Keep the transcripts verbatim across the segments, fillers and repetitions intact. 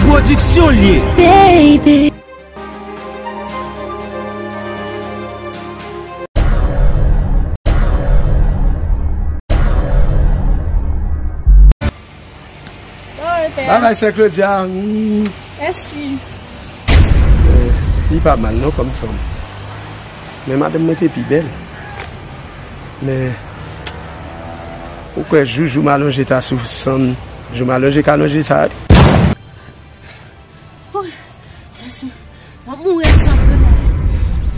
Pwodiksyon l ye. Baby. Bye bye, sè Claudia. Mm. Mèsi. Eh, li pa mal non kòm fanm. Men madanm mwen te pi bèl. Men ou kwè jou jou m alonje ta sou sann, jou m alonje ka lonje sa wi. Woy, Jezi, m ap mouri ak sa vre non.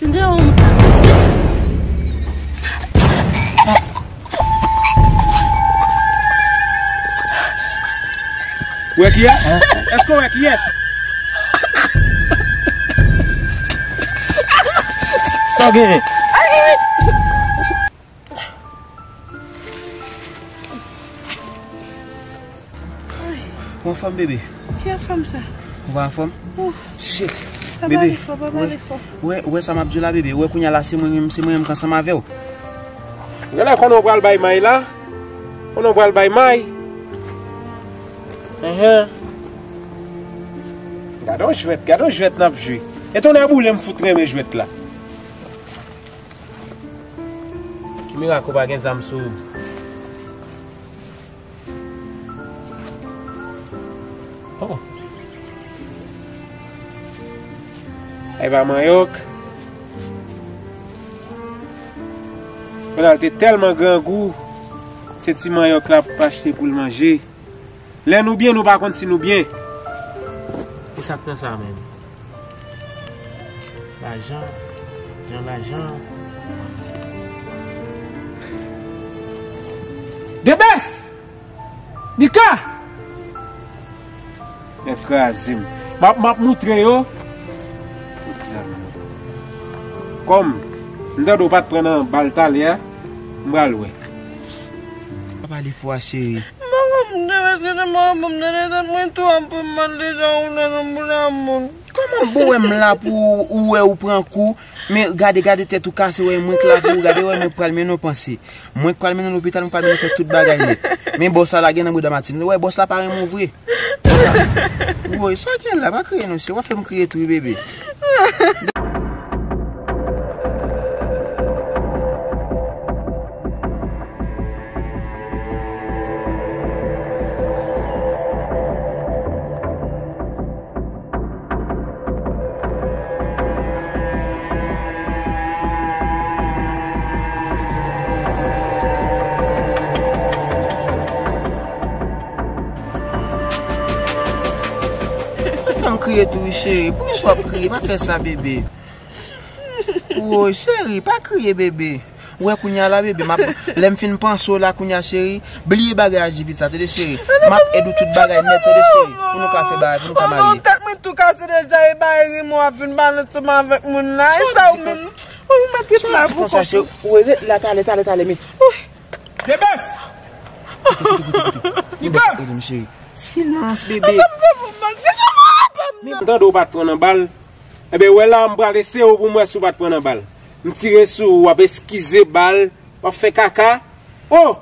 Tande yon m ta pase. Ou wè kiyès? Èske w wè kiyès? Sa w genyen? Ou anfòm, bebe? Ki anfòm sa? Ou pa anfòm? Oh. Shit. Pa pale fò, pa pale fò. Ou wè, ou wè sa m ap di w la, bebe? Ou wè kounye a la, se mwen menm, se mwen menm k ansanm avè w. Genlè konnen w pral bay may la. Konnen w pral bay may. Enhen. Gade yon jwèt, gade yon jwèt n ap jwe. E tonnè boule m fout renmen jwèt la. Ki mirak ou pa gen zam sou ou? Oh. Ay pa manyòk. Kounye a l te tèlman grangou, se ti manyòk l ap achte pou l manje. Lè nou byen, nou pa konn si nou byen. Kisa k nan sa menm? Lajan, yon lajan. Debès! Nika! Nèg kraze m. M ap, m ap moutre yo. Kòm m tande w pa t pran nan bal talè a, m pral wè. Pa pale fò a, cheri. Maman m te rete nan maman m nan desann mwen tou ap pou m mande jan ou nan nan moun a moun. Kòman bon wè m la pou ou wè ou pran kou? Men gade, gade tèt ou kase, wè mwen k la pou ou, gade wè mwen k pral mennen w panse. Mwen k pral mennen w lopital, mwen k pral mennen w fè tout bagay nèt. Men bòs la lage nan bouda Martine. Wè bòs la pa renmen w vre. Bòs la. Woy, sa w gen la, pa kriye non, cheri. W ap fè m kriye tou wi, bebe. Ou fè m kriye tou wi, cheri. Poukisa w ap kriye? Pa fè sa, bebe. Woy, cheri, pa kriye, bebe. Ou wè kounye a la, bebe, m ap, lè m fin panse w la kounye a, cheri, bliye bagay a Jivit sa, tande, cheri. M ap ede w tout bagay nèt, tande, cheri, pou nou ka fè bagay, pou nou ka marye. Tèt mwen tou kase deja, e bagay rimò ap vin pale ansanm avèk moun la. E sa ou menm? Ou mèt ret la pou kont ou. Ou ret la, talè, talè, talè, men. Debès! Koute, koute, koute, koute. Nika! Ede m, cheri. Silans, bebe. Men m tande w pa t pran nan bal. Enben, wè la, m pral eseye w pou m wè si w pa t pran nan bal. M tire sou ou, w ap eskize bal, w ap fè kaka. Oh!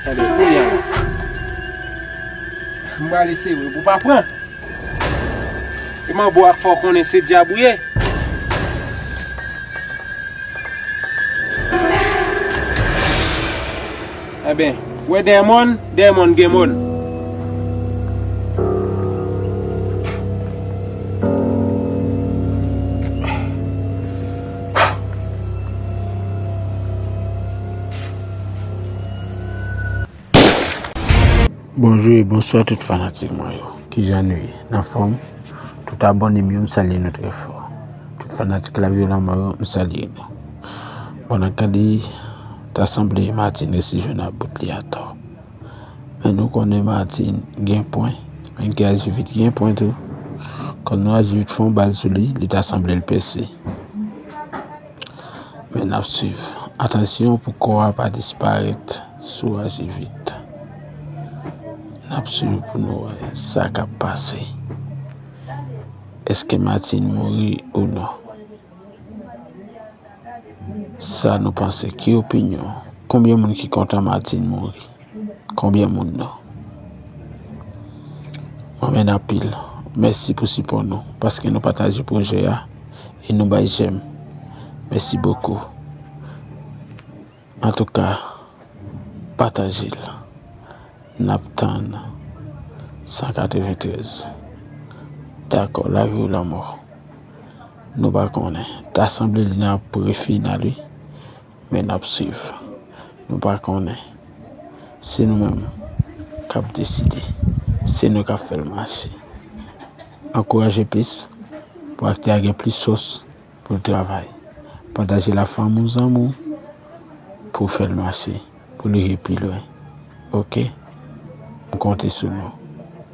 Tande, kounye a la. M pral eseye pou w pa pran. E manbo a k fè w konnen se dyab ou ye. Enben, wè dèyè mòn, dèyè mòn gen mòn. Bonjou e bonswa tout fanatik mwen yo. Kijan nou ye? N anfòm? Tout abòne m yo, m salye nou trè fò. Tout fanatik Lavyolan Mò yo, m salye nou. Bon, nan ka li, ta sanble Martine resi jwenn ak bout li atò. Men nou konnen Martine gen pwen, men ki Ajivit gen pwen tou. Kòm nou Ajivit fè yon bal sou li, li ta sanble l pèse. Men n ap swiv. Atansyon pou kò a pa disparèt sou Ajivit. N ap swiv pou nou wè sa k ap pase. Èske Martine mouri ou non? Sa nou panse? Ki opinyon? Konbyen moun ki kontan Martine mouri? Konbyen moun non? Mwen men anpil. Mèsi pou sipò nou, paske nou pataje pwojè a e nou bay jèm. Mèsi bokou. Antouka, pataje l. N ap tann san katreventrèz. Dakò, lavi ou lanmò. Nou pa konnen. Ta sanble li nan pre final, wi. Men n ap swiv. Nou pa konnen. Se nou menm k ap deside. Se nou k ap fè l mache. Ankouraje plis pou aktè a gen plis fòs pou l travay. Pataje l ak fanmi w, zanmi w pou w fè l mache, pou l rive pi lwen. Oke? M konte sou nou.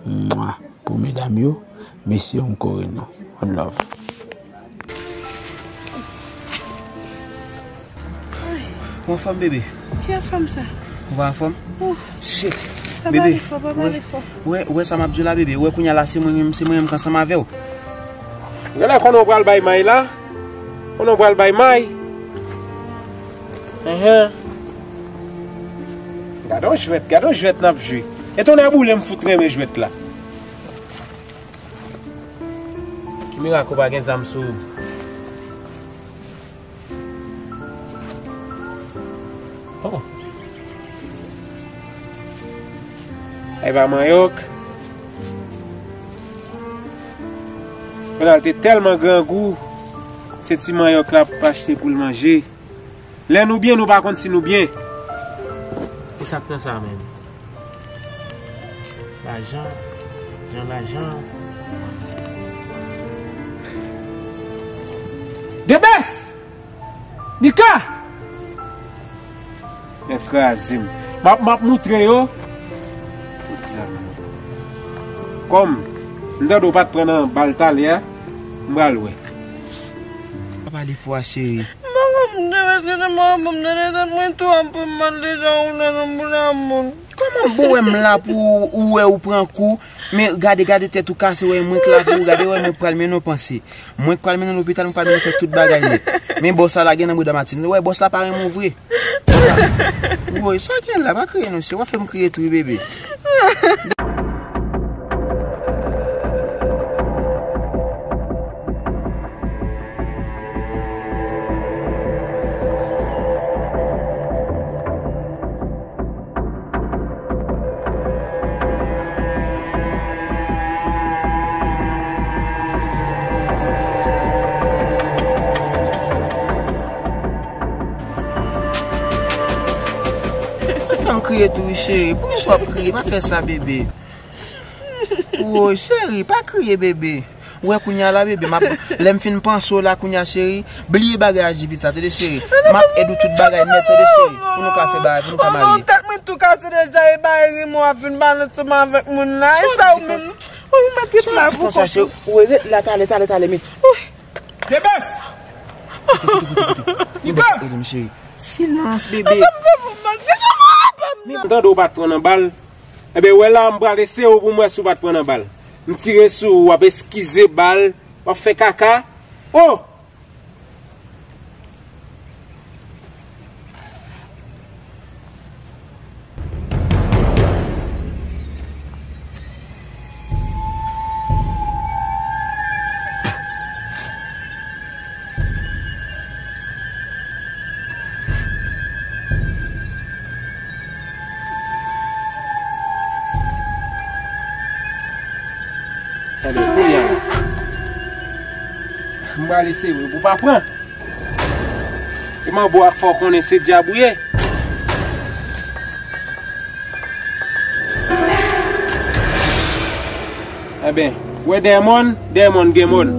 Mwa. Pou medam yo, mesye yo, m kore nou. One love. Ou anfòm, bebe? Ki anfòm sa? Ou pa anfòm? Oh, shit. Pa pale fò, pa pale fò. Ou wè, ou wè sa m ap di w la, bebe? Ou wè kounye a la, se mwen menm, se mwen menm k ansanm avè w. Genlè konnen w pral bay may la. Konnen w pral bay may. Enhen. Gade yon jwèt, gade yon jwèt n ap jwe. E tonnè boule m fout renmen jwèt la. Ki mirak ou pa gen zam sou ou? Oh. Ay pa manyòk. Kounye a l te tèlman grangou, se ti manyòk l ap achte pou l manje. Lè nou byen, nou pa konn si nou byen. Kisa k nan sa menm? Lajan, jan lajan. Debès! Nika! Nèg kraze m. M ap, m ap moutre yo. Kòm m tande w pa t pran nan bal talè a, m pral wè. Pa pale fò a, cheri. Maman m te rete nan maman m nan desann mwen tou ap pran mal deja ou nan nan boula moun. Kòman bon wè m la pou ou wè ou pran kou? Men gade, gade tèt ou kase, wè mwen k la pou ou, gade wè mwen k pral mennen w panse. Mwen k pral mennen w lopital, mwen k pral mennen w fè tout bagay nèt. Men bòs la la gen nan bouda Martine. Wè bòs la pa renmen w vre. Woy, sa w gen la, pa kriye non, cheri, w ap fè m kriye tou wi, bebe. Ou fè m kriye tou wi, cheri. Poukisa w ap kriye? Pa fè sa, bebe. Woy, cheri, pa kriye, bebe. Ou wè kounye a la, bebe, m ap, lè m fin panse w la kounye a, cheri, bliye bagay a Jivit sa, tande, cheri. M ap ede w tout bagay nèt, tande, cheri, pou nou ka fè bagay, pou nou ka marye. Maman, tèt mwen tou kase deja, e bagay rimò ap vin pale ansanm avèk moun la. E sa ou menm? Ou mèt ret la pou kont ou. Ou ret la, talè, talè, talè, men. Debès! Koute, koute, koute, koute. Debès, ede m, cheri. Silans, bebe. Sa m fè pou m manke, sa m fè pou m. Men m tande w pa t pran nan bal. Enben, wè la, m pral eseye w pou m wè si w pa t pran nan bal. M tire sou ou, w ap eskize bal, w ap fè kaka. Oh! Tande, kounye a la. M pral eseye w, ou pa pran. E manbo a k fè w konnen se dyab ou ye. Enben, wè dèyè mòn, dèyè mòn gen mòn.